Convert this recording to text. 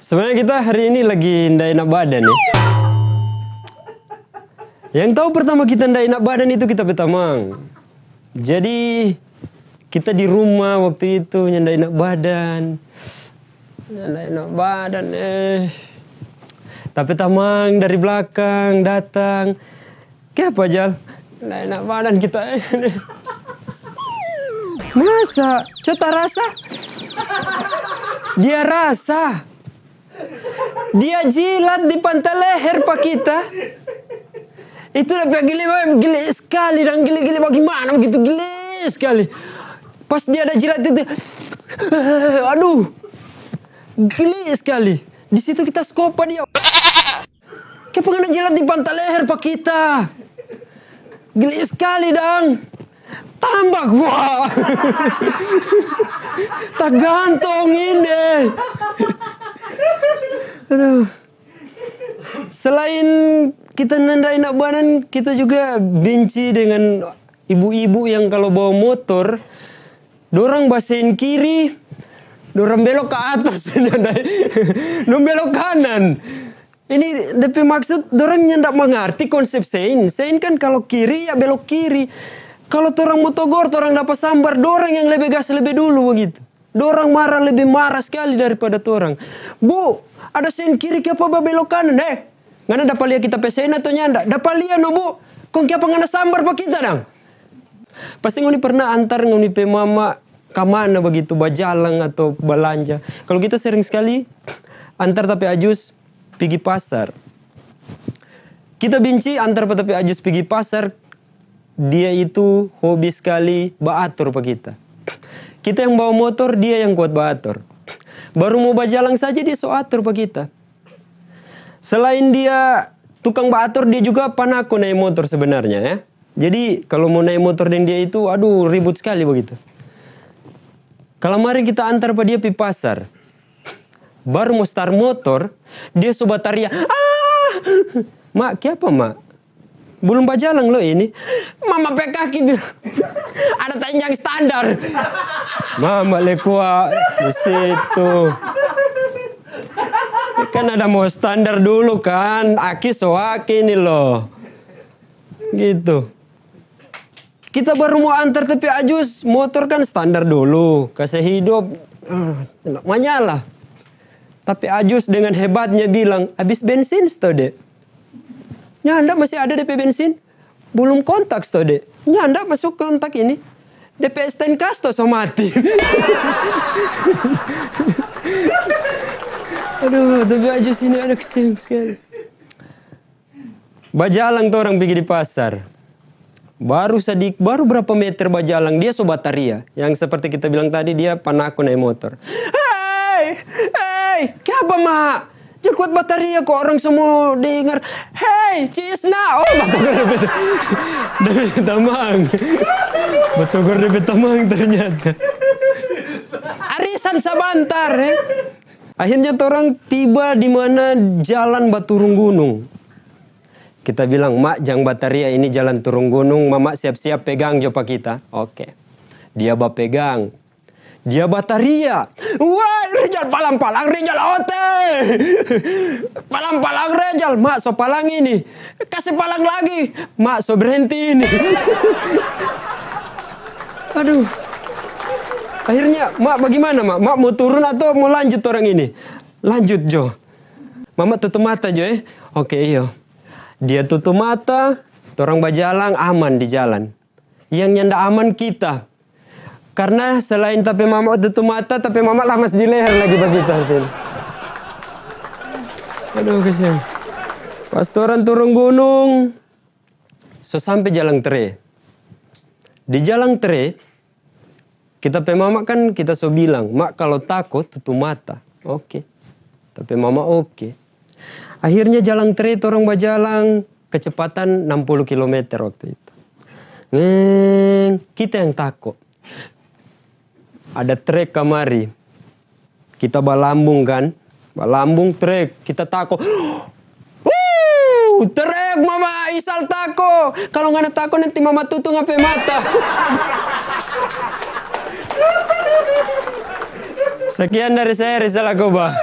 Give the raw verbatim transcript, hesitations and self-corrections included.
Sebenarnya kita hari ini lagi nda enak badan, ya. Yang tahu pertama kita nda enak badan itu kita pe tamang. Jadi, kita di rumah waktu itu nyanda enak badan. Nyanda enak badan, eh. Tapi tamang dari belakang datang. Kiapa, Jal? Nda enak badan kita, eh. Masa? Co ta rasa? Dia rasa. Dia jilat di panta leher pa kita. Itu da pe gili, gili skali, dang, gili-gili bagimana bagitu, gili skali. Pas dia da jilat itu, aduh, gili skali. Di situ kita skop pa dia. Kiapa ngana jilat di panta leher pa kita? Gili skali, dang. Tambak, wah. Tagantong ini. Aduh. Selain kita nanda enak badan, kita juga benci dengan ibu-ibu yang kalau bawa motor, dorang basen kiri, dorang belok ke atas, dong belok kanan. Ini de pe maksud, dorang nyanda mangarti konsep sein. Sein kan kalo kiri, ya belok kiri. Kalo torang mo togor, torang dapa sambar, dorang yang lebe gas lebe dulu bagitu. Dorang mara lebe mara skali daripada torang. "Bu, ada sein kiri, kiapa babelok kanan?" Eh, ngana dapa lia kita pe sein ato nyanda? Dapa lia no, Bu. Kong kiapa ngana sambar pa kita dang? Pasti ngoni pernah antar ngoni pe mama ka mana bagitu, bajalang ato balanja. Kalo kita sering skali antar ta pe ajus pigi pasar. Kita binci antar pa ta pe ajus pigi pasar, dia itu hobi skali baator pa kita. Kita yang bawa motor, dia yang kuat baator. Baru mo bajalang saja dia so ator pa kita. Selain dia tukang baator, dia juga panako nae motor sebenarnya, ya. Jadi, kalo mo nae motor deng dia itu, aduh, ribut skali bagitu. Kalamari kita antar pa dia pi pasar. Baru mo star motor, dia so bataria, "Ah! Ma, kiapa, Ma? Belum bajalang lo ini." "Mama pe kaki bilang ada tanjang standar." Mama le kua di situ. Kan ada mo standar dulu kan, aki so aki ni lo. Gitu. Kita baru mo antar ta pe ajus, motor kan standar dulu, kase hidop, ah, manyala. Tapi ajus dengan hebatnya bilang, "Abis bensin sto, Dek?" "Nyanda, masih ada de pe bensin." "Belum kontak sto, Dek?" "Nyanda, masuk kontak ini. De pe S T N K sto so mati." Aduh, tapi ajus ini ada kesian skali. Bajalang torang pigi di pasar. Baru sadik-, baru berapa meter bajalang, dia so bataria. Yang seperti kita bilang tadi, dia panako nae motor. "Hei! Hei! Kiapa, Ma? Jang kuat bataria ko, orang so mo dengar. Hei, Cisna!" Oh, batogor de pe, de pe tamang. Batogor de pe tamang ternyata. Arisan sabantar, eh. Akhirnya torang tiba di mana jalan baturung gunung. Kita bilang, "Ma, jang bataria, ini jalan turung gunung, Mama siap-siap pegang jo pa kita." Oke. Dia bapegang. Dia bataria, "Woi, Rijal, palang-palang, Rijal, ote! Palang-palang, Rijal, Ma so palang ini. Kase palang lagi, Ma so berhenti ini." Aduh. Akhirnya, "Ma, bagimana, Ma? Ma mo turun ato mo lanjut torang ini?" "Lanjut jo." Mama tutu mata jo, eh. Oke, iyo. Dia tutu mata, torang bajalang aman di jalan. Yang nyanda aman kita. Karna selain ta pe mama tutu mata, ta pe mama lamas di leher lagi pa kita, sin. Aduh, kasiang. Pas torang turung gunung, so sampe jalang tre. Di jalang tre, kita pe mama kan kita so bilang, "Ma, kalo tako, tutu mata." Oke. Ta pe mama oke. Akhirnya jalang tre, torang bajalang kecepatan enam puluh kilometer waktu itu. Ngeng, kita yang tako. Ada trek kamari. Kita balambung kan, balambung trek, kita tako. Wuh, trek, Mama Isal tako. Kalo ngana tako nanti Mama tutu ngana pe mata. Sekian dari saya, Rizal Akoba.